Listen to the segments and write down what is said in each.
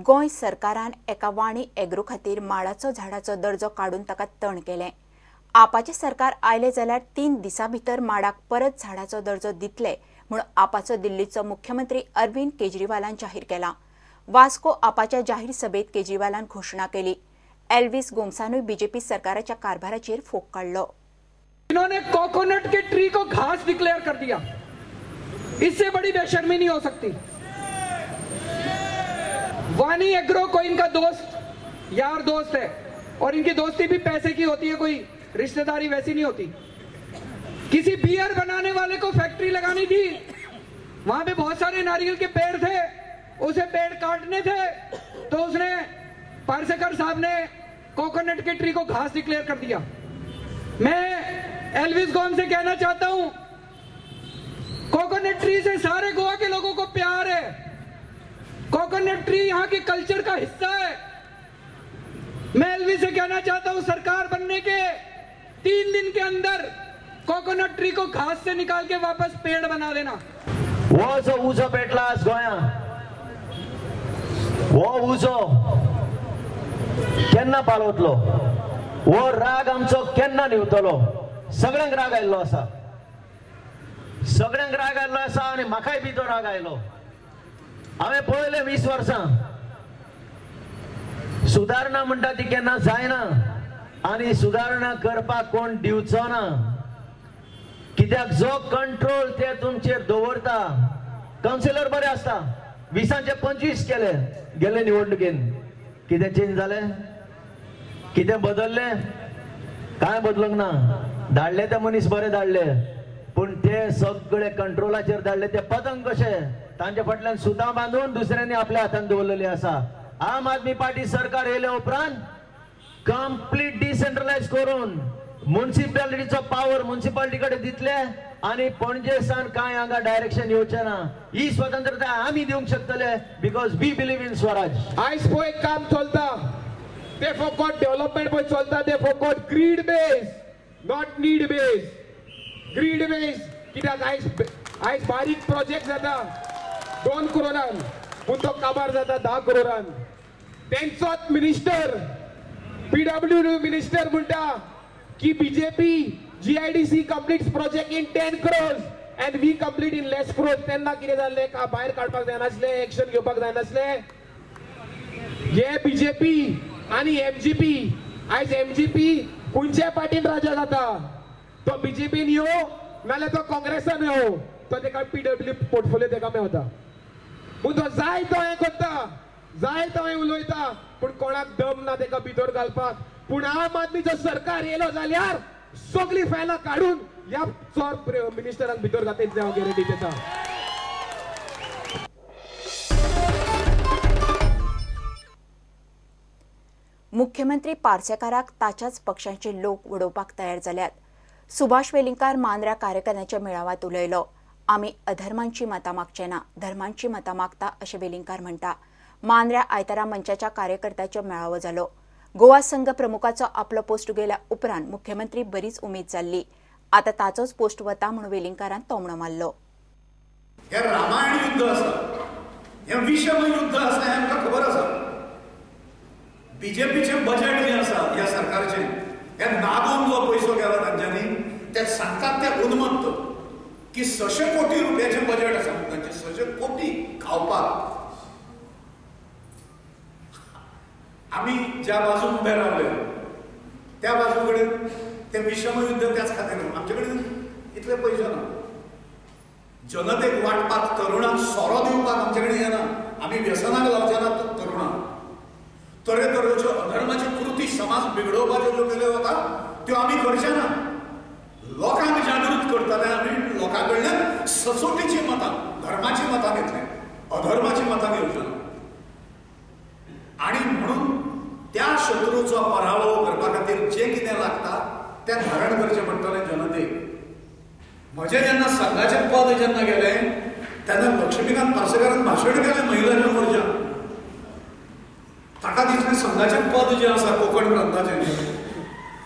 गोंय सरकारान एका वाणी एग्रो खातीर माडाचो झाडाचो दर्जो काडून ताका तण केलें। आपाचें सरकार आयलें जाल्यार 3 दिसां भितर माडाक परत झाडाचो दर्जो दितले म्हूण आपाचो दिल्लीचो मुख्यमंत्री अरविंद केजरीवालान जाहीर केला। वास्को आपाच्या जाहीर सभेत केजरीवालान घोशणा केली। एल्विस गोम्सानूय बीजेपी सरकाराच्या कारभाराचेर फोग काडलो। इन्होंने कोकोनट के ट्री को घास डिक्लेयर कर दिया, इससे बड़ी बेशर्मी नहीं हो सकती। वानी एग्रो को इनका दोस्त, यार दोस्त है, और इनकी दोस्ती भी पैसे की होती है, कोई रिश्तेदारी वैसी नहीं होती। किसी बियर बनाने वाले को फैक्ट्री लगानी थी, वहां पे बहुत सारे नारियल के पेड़ थे, उसे पेड़ काटने थे, तो उसने पारसेकर साहब ने कोकोनट के ट्री को घास डिक्लेयर कर दिया। मैं एल्विस गोम्स से कहना चाहता हूं, कोकोनट ट्री से सारे गोवा के लोगों को प्यार है। कोकोनट ट्री यहाँ के कल्चर का हिस्सा है। मैं एल्विस से कहना चाहता हूं, सरकार बनने के 3 दिन के अंदर कोकोनट ट्री को घास से निकाल के वापस पेड़ बना देना। वो जो उजो पेटला आज गोंया, वो उजो केन्ना पालवतलो, वो राग आमचो केन्ना न्हिवतलो। सगळ्यांक राग आयिल्लो आसा, सगळ्यांक राग आयिल्लो आसा आनी म्हाकाय बी तो राग आयलो। हांवें पळयलें 20 वर्सां सुदारणा म्हणटा ती केन्ना जायना आनी सुदारणा करपाक कोण दिवचो ना, कित्याक जो कंट्रोल ते तुमचेर दवरता। कावन्सिलर बरे आसता, 20चे 25 केले गेले निवडणुकेन, कितें चेंज जालें, कितें बदललें? कांय बदलूंक ना। धाडले ते मनीस बरे धाडले, पूण ते सगळे कंट्रोलाचेर धाडले। ते पतंग कशे तांचे फाटल्यान सुतां बांदून दुसऱ्यांनी आपल्या हातान दवरलेली आसा। आम आदमी पार्टी सरकार येयल्या उपरांत कंप्लीट डिसेंट्रलायज करून म्युनिसिपालिटीचो पावर म्युनिसिपालिटी कडेन दितले आनी पणजे सावन कांय हांगा डायरेक्शन येवचें ना। ही स्वतंत्रता आमी दिवंक शकतले, because we believe in Swaraj. आयज पळय काम चलता ते फकत डेव्हलपमेंट पळय चलता, ते फकत greed base, not need base. Greed base कित्याक आयज आयज बारीक प्रोजेक्ट जाता 2 करोडान, पूण तो काबार जाता 10 करोडान। तेंचोच मिनिस्टर, पीडब्ल्यूडी मिनिस्टर म्हणटा की BJP GIDC completes project in 10 crores and we complete in less crores. तेन्ना कितें जाल्लें, का भायर काडपाक जायनासलें, एक्शन घेवपाक जायनासलें। हे बीजेपी आनी एमजीपी, आयज एमजीपी खंयच्या पार्टीन राजा जाता, तो बीजेपीन यो नाल्यार तो काँग्रेसान यो, तो तेका पीडब्ल्यू पोर्टफोलियो तेका मेवता। पूण तो जाय तो हें करता, जाय तो हें उलयता, पूण कोणाक दम ना तेका भितर घालपाक। पूण आम आदमीचो सरकार येयलो जाल्यार सगळीं फायलां काडून ह्या चोर मिनिस्टरांक भितर घातले हांव गॅरंटी दिता। मुख्यमंत्री पार्सेकाराक ताच्याच पक्षाचे लोक उडोवपाक तयार जाल्यात। सुभाष वेलिंगकार मांद्र्या कार्यकर्त्यांच्या मेळाव्यात उलयलो। आमी अधर्मांची मतां मागचे ना, धर्मांची मतां मागता अशें वेलिंगकार म्हणटा। मांद्र्या आयतारा मंचाच्या कार्यकर्त्यांचो मेळावो जालो। गोवा संघ प्रमुखाचो आपलो पोस्ट गेल्या उपरांत मुख्यमंत्री बरीच उमेद जाल्ली। आतां ताचोच पोस्ट वता म्हूण वेलिंगकारान तोमणो मारलो। हें रामायण युद्ध आसा, हें विषम युद्ध आसा, हें आमकां खबर आसा। बीजेपीचें बजेट जें आसा ह्या सरकारचें, हें नागोवन जो पयसो गेला तांच्यांनी, ते सांगतात ते उन्मत्त की 600 कोटी रुपयाचें बजेट आसा तांचें, 600 कोटी खावपाक। आमी ज्या बाजून उबे रावले त्या बाजू कडेन ते विषम युद्ध त्याच खातीर आमचे कडेन इतले पयशे ना। जनतेक वांटपाक, तरुणांक सोरो दिवपाक आमचे कडेन येना, आमी व्यसनाक लावचे ना तरुणांक। तरेतरेच्यो अधर्माच्यो कृती समाज बिगडोवपाच्यो ज्यो केल्यो वता त्यो आमी करचे ना। लोकांक जागृत करतले आमी, लोकां कडल्यान सचोटीची मतां, धर्माची मतां घेतले, अधर्माची मतां घेवचे ना। आनी म्हणून त्या शत्रूचो पराभव करपा खातीर जें कितें लागता तें धारण करचें पडटलें जनतेक। म्हजें जेन्ना संघाचें पद जेन्ना गेलें तेन्ना लक्ष्मीकांत पार्सेकारान भाशण केलें महिला मोर्चा। ताका दिसलें संघाचें पद जें आसा कोंकण प्रांताचें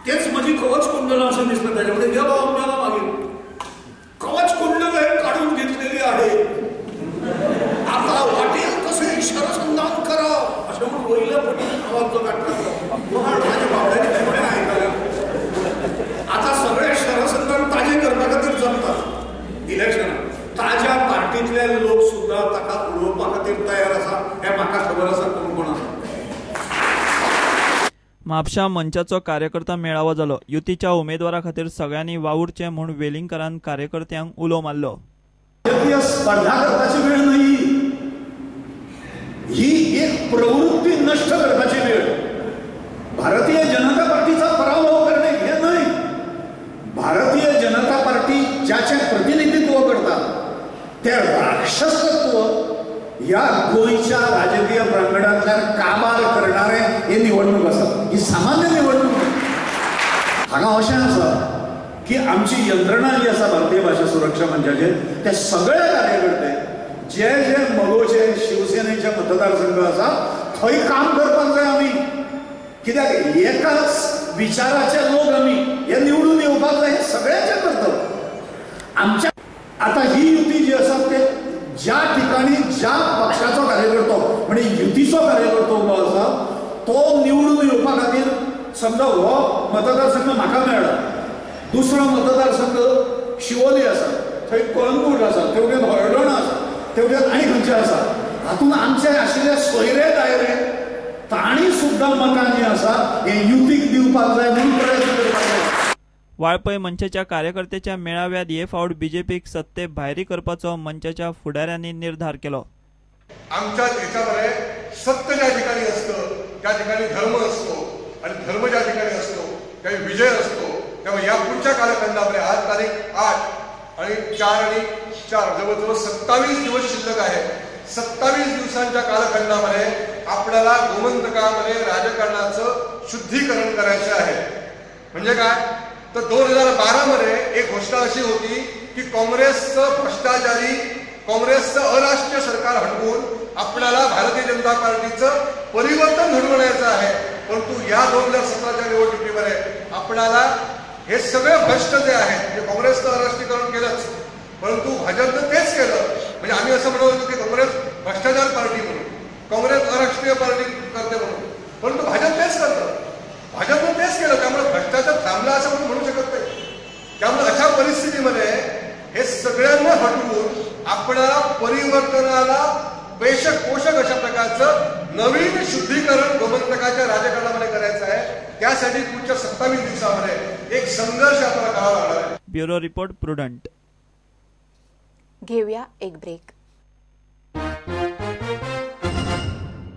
तेच म्हजी कवच कुंडलां अशें दिसलें। ताजे कडेन गेलो हांव, मेलो मागीर कवच कुंडल हे काडून घेतलेली आहे, आता वाटेल तशें शरसंधान करा ताज्या पार्टींतले लोक सुद्दां ताका उडोवपा खातीर तयार आसा हें म्हाका खबर आसा कोण कोण आसा. म्हापशा मंचाचो कार्यकर्ता मेळावो जालो. युतीच्या उमेदवारा खातीर सगळ्यांनी वावुरचें म्हूण वेलिंगकारान कार्यकर्त्यांक उलो मारलो. राजकीय स्पर्धा करपाची वेळ न्हय, ही एक प्रवृत्ती नष्ट करपाची वेळ. भारतीय जनता पार्टीचा पराभव करणे हे न्हय, भारतीय जनता पार्टी ज्याचे प्रतिनिधित्व करतात ते राक्षसत्व ह्या गोंयच्या राजकीय प्रांगणांतल्यान काबार करणारे हे निवडणूक आसा. ही सामान्य निवडणूक. हांगा अशें आसा की आमची यंत्रणा जी आसा भारतीय भाशा सुरक्षा मंचाचेर ते सगळे कार्यकर्ते जे जे मगोचे शिवसेनेचे मतदारसंघ आसा थंय काम करपाक जाय आमी. कित्याक एकाच विचाराचे लोक आमी हे निवडून येवपाक जाय हें सगळ्यांचें कर्तव्य आमच्या. आतां ही युती जी आसा ते ज्या ठिकाणी ज्या पक्षाचो कार्यकर्तो म्हणजे युतीचो कार्यकर्तो उबो आसा तो निवडून येवपा खातीर समजा हो मतदारसंघ म्हाका मेळ्ळा, दुसरो मतदारसंघ शिवोली आसा, थंय कळंगूट आसा, तेवटेन हळदोणा आसा, तेवटेन आनी खंयचे आसा, हातूंत आमचे आशिल्ले सोयरे दायरे तांणी सुद्दां मतां जी आसा हे युतीक दिवपाक जाय म्हणून प्रयत्न करपाक जाय. वाळपय मंचाच्या कार्यकर्त्याच्या मेळाव्यात हे फावट बीजेपीक सत्ते भायरी करपाचो मंचाच्या फुडाऱ्यांनी निर्धार केलो. आमच्या देशामध्ये सत्य ज्या ठिकाणी असतं त्या ठिकाणी धर्म असतो आणि धर्म ज्या ठिकाणी असतो त्यावेळी विजय असतो. त्यामुळे या पुढच्या कालखंडामध्ये आज तारीख 8 आणि 4 आणि 4 जवळजवळ 27 दिवस शिल्लक आहे. 27 दिवसांच्या कालखंडामध्ये आपल्याला गोमंतकामध्ये राजकारणाचं शुद्धीकरण करायचं आहे. म्हणजे काय तर 2012 मध्ये एक घोषणा अशी होती की काँग्रेसचं भ्रष्टाचारी, काँग्रेसचं अराष्ट्रीय सरकार हटवून आपल्याला भारतीय जनता पार्टीचं परिवर्तन घडवून आणायचं आहे. परंतु या 2017च्या निवडणुकीमध्ये आपल्याला हे सगळे भ्रष्ट जे आहेत, म्हणजे काँग्रेसचं अराष्ट्रीकरण केलंच, परंतु भाजपनं तेच केलं. म्हणजे आम्ही असं म्हणत होतो की काँग्रेस भ्रष्टाचार पार्टी म्हणून, काँग्रेस अराष्ट्रीय पार्टी करते म्हणून, परंतु भाजप तेच करतं, भाजपनं तेच केलं. त्यामुळे भ्रष्टाचार थांबला असं आपण म्हणू शकत नाही. त्यामुळे अशा परिस्थितीमध्ये हे सगळ्यांना हटवून आपल्याला परिवर्तनाला पोषक अशा प्रकारचं नवीन शुद्धीकरण गोमंतकाच्या राजकारणामध्ये करायचं आहे. त्यासाठी पुढच्या 27 दिवसामध्ये एक संघर्ष आपल्याला करावा लागणार आहे. Bureau report, Prudent. घेऊया एक ब्रेक.